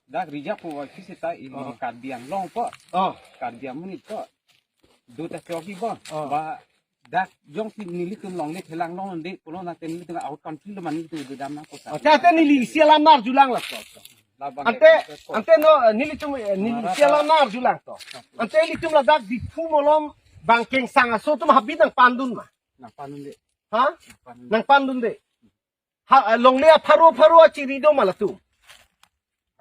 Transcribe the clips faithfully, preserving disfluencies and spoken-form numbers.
Dak reserve pu wa kisi ta i Oh. Karbi Anglong ko. Oh. Karbi amonit ko. Do ta kyo ki bo. Oh. Ba dak jongsi nelitum longle phelang longle pulo na te nelitum out country lo mane nelitum dodam nangpo sa. Oh, te, te neli isi alam arjulang laso. Labang Ante, ke ko. Ante no, nelitum, eh, neli Mara isi alam ta. Arjulang to. Ante nelitum ladak Diphu malom bang kengsang aso atum habit nangpandun ma. Nangpandunde. Ha? Nangpandun. Nangpandunde. Ha, eh, longle apharo pharo achiri do ma latum.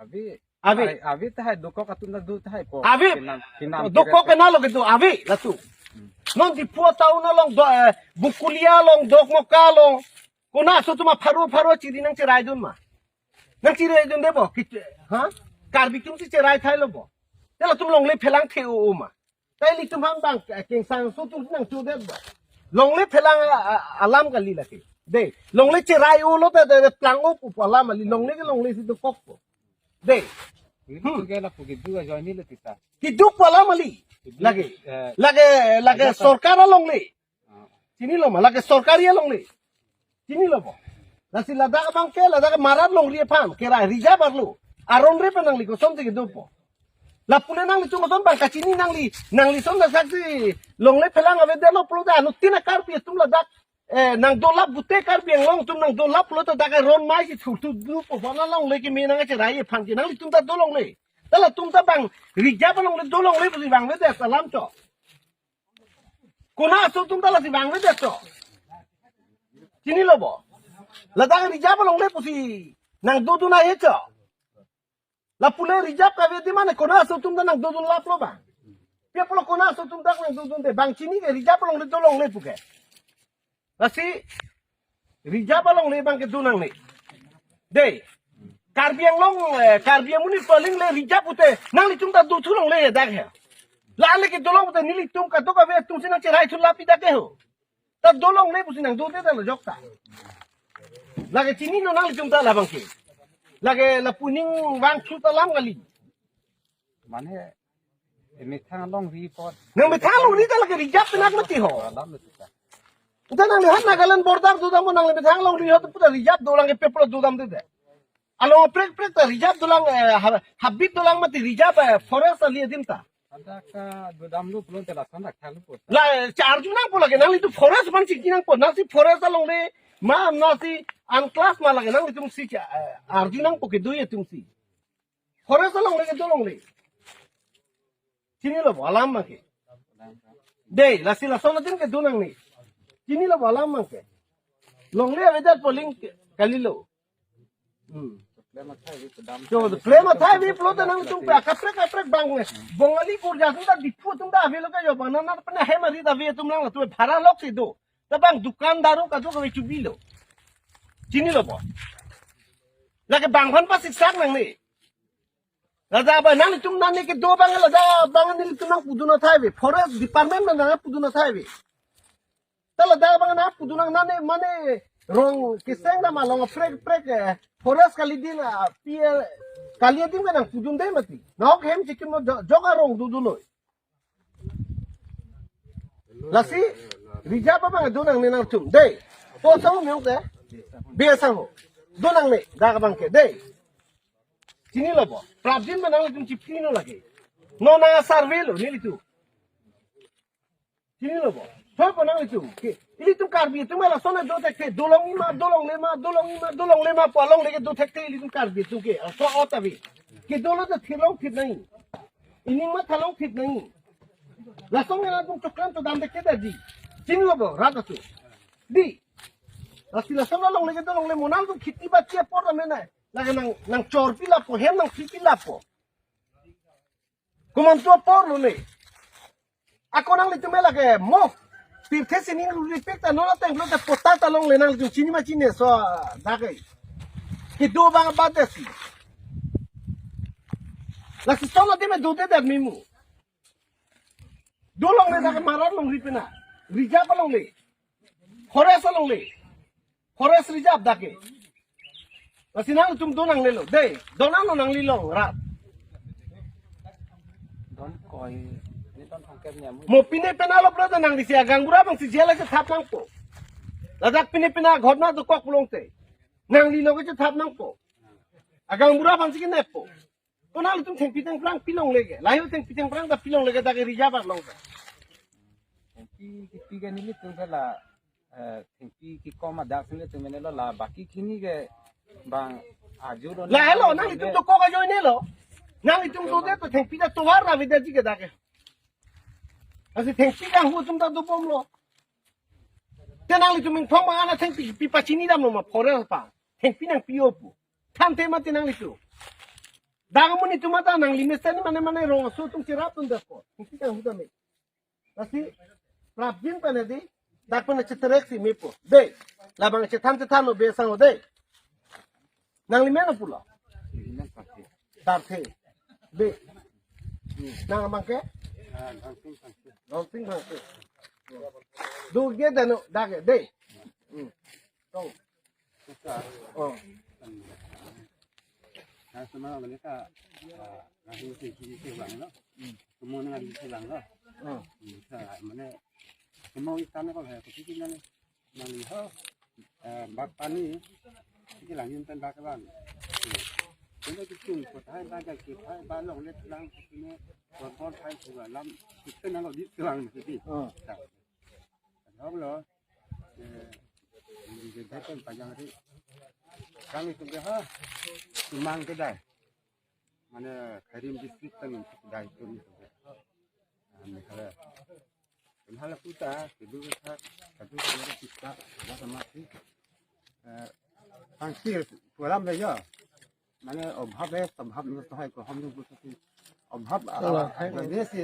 Ave. Ave. Hai, ave tahai dokok atum ta do tahai po. Ave. Kinam, kinam Dokok kere. Kena lo kedo ave latum. Hmm. Non Diphu town along do, eh, Bokolia along, Dokmoka along. Konat aso atum apharo pharo achiri nangcheraidun ma. Nangcheraidunde bo. Kit-, ha? Karbi atum si cherai thai lo bo. Te latum longle phelang the-o ma. Te ilitum ham bang, eh, kengsang aso atum nangchodet ba. Longle phelang a, a, alam kali lake. De, longle cherai-o lo te, de, de, plang-o pu alam kali, longle ke longle si dokokpo. De. Ini Hmm. Juga lapu kedo ajoine le tita. Kedo pu alam kali. Kedo, Lake. Eh, Lake, lake ada apa? Sorkar alongle. Ah. Chinilo ma, lake sorkari alongle. Chinilo bo. Lasi ladak abang ke, ladak Marat longri aphan, kera reserve arlo. Aron re pen nangli koson si kedopo. Lapu le nanglitum ason bang kachini nangli, nangli son lasaksi longle phelang avedetlo pulote anuttin a Karbi atum ladak, eh, nangdolap pute Karbi Anglong atum nangdolap pulote dak aron mai si thurthu dupo. Bona longle keme nangcherai aphan ke nanglitum ta do longle. Ta latum ta bang reserve alongle do longle pusi bang avedet alam cho. Konat aso atum ta lasi bang avedet cho. Chinilo bo. Ladak reserve alongle pusi nangdodun ahe cho. Lapu le reserve kave di mane konat aso atum ta nangdodunlaplo bang. Pi apotlo konat aso atum ta nangdodunde bang chini ke reserve alongle do longle pu ke. Lasi reserve alongle bang kedo nangne. De. Karbi Anglong, eh, Karbi amonit paling le reserve pute nanglitum ta dothu longle dak he. La le kedo long pute nelitum kadokave atum si nangcherai thu lapi dak ke ho. Ta do longle pusi nangdodet ta lo jok ta. Lake chininon nanglitum ta labang ke. Lake lapu ning vangthu ta alam kali. Mane, eh, methang longri po. Nangmethang longri ta lake reserve penak mati ho. Alam mati ta. Ita nanglihan Nagaland border dodam mo nangli methang longri ho ta puta reserve dolang ke pi apotlo dodamde de. Along prek prek ta reserve dolang, eh, ha-, habit dolang mati reserve, eh, forest ali adim ta. Ada ka dodamlo pulote lason dak thanglo po. La, eh, arju nangpo lake nanglitum forest man chingki nangpo. Nangsi forest alongle ma, nangsi unclass ma lake nanglitum si cha, eh, arju nangpo kedo atum si. Forest alongle kedo longle. Chinilo bo alam ma ke. De, lasi lason adim kedo nangne. Chinilo bo alam ma ke. Longle avedet poling ke, kalilo. Hmm. Problem athai vi pudam. Jo, problem athai vi pulote nanglitum pe akaprek akaprek bang. Bongali kurja atum ta Diphu atum ta avelo ke jo bang nana pena hem ari ta vi atum lang tu bhara lok si do. Ta bang dukandar kadokave chubilo. Chinilo bo. Lake bang aphan pasiksak nangne. Ladak abang nanglitum nane kedo abang ladak abang nelitum nangpudun athai ave. Forest department nangpudun athai ave. Ta ladak abang nangpudun nang nane mane rong keseng na ma long prek prek, eh, forest kali din, ah, P L, kali din ka nangpudunde mati. Nahok hem chikim jo-, jok arong dodunloi. Lasi, reserve abang do nangne nangtum. Dei, po sang miyong te. Be sang ho. Do nangne, dak abang ke. Dei. Chinilo bo. Prabjin ma nanglitum chipino lake. Non nang survey lo, nelitum. Chinilo bo. Thoi po nanglitum. Ke, ilitum Karbi atum lason do thekthe. Dolongji ma, dolongle ma, dolongji ma, dolongle ma, pu alongle ke do thekthe ilitum Karbi atum ke. Aso ot ave. Kedo lo ta thirlong thir nangji. Ining mathalong thir nangji. Lason nangtum choklam to dam thekthe ta di. Chinilo bo, rat atum. Di. Lasi lason alongle ke dolongle mo nangtum kheti bati apor ta mena. Lake nang, nangchorpi lapo, hem nangpipi lapo. Komantu apor lo ne. Ako nanglitum lake mo. Pirthe sining ruripik ta non ateng lo te patta ta longle nanglitum chini ma chini so dak ai. Kedo abang abat si. Lasi solo de me do de der mimu. Dolongle dak Marat longri pena. Reserve alongle. Forest alongle. Forest reserve dak ke. Lasi nangtum do nangnelo. Dei, do nanglo nangli long rat. Don koi, ni don thangket ni amu. Mo pine pena lo brother nangli si agaonbura abang si jela si thap nangpo. Ladak pine pena ghotna dokok pulote. Nangli lo ke thap nangpo. Agaonbura abang si keneppo. Konat ilitum thengpi thengphrang pilongle ke. Lahei thengpi thengphrang ta pilongle ke dak ke reserve arlo ke. Thengpi kipi ke nelitum ke la, eh, thengpi kikom adak si nelitum mene lo la baki kini ke bang ajo lo. Lahelo nanglitum dokok ajoine lo. Nanglitum dode to thengpi ta tovar avedet ji ke dak ke. Lasi thengpi kanghu atum ta dobomlo. Te nanglitum ingthong bang ana thengpi pi pachini damlo ma forest pa. Thengpi nangpi-o pu. Than te mati nanglitum. Dak amonit atum ta nangli mesen mane mane rong aso atum cherapdun detpo. Thengpi kanghu tame. Lasi prapjin pen di. Dak pen cheterek si mepo. Dei. Labang chethan chethanlo be sang lo dei. Nangli mena pulo. Darthe. Dei. Nang abang ke? Rongting bang ke. Duge dano dak ke dei. Hmm. Tong. Suka. Oh. Nah, semua mereka, ah, langsung si si si ulang lo. Semua dengan si ulang lo. Hmm. Bisa mana semua ikan kalau saya kecil kan. Nangli ho, eh, bak pani, iki lang yun pen bak lang. Kene ki chung ko thai ba jai ki thai ba long let lang kene kon kon thai ku lam, kene nang di lang kiti. Oh. Hok lo, eh, di di pen pajang ri. Kami tu ha, sumang kedai. Mane Khairi district kan kedai tu ni. Ah, Meghalaya. Meghalaya puta, kedua kata, kedua kata kita, ada sama si. Eh, tangkir, pualam le ya. Mane obhab hai, sobhab ni to hai ko hum log puta si. Obhab, ala, hai, hai, hai, si.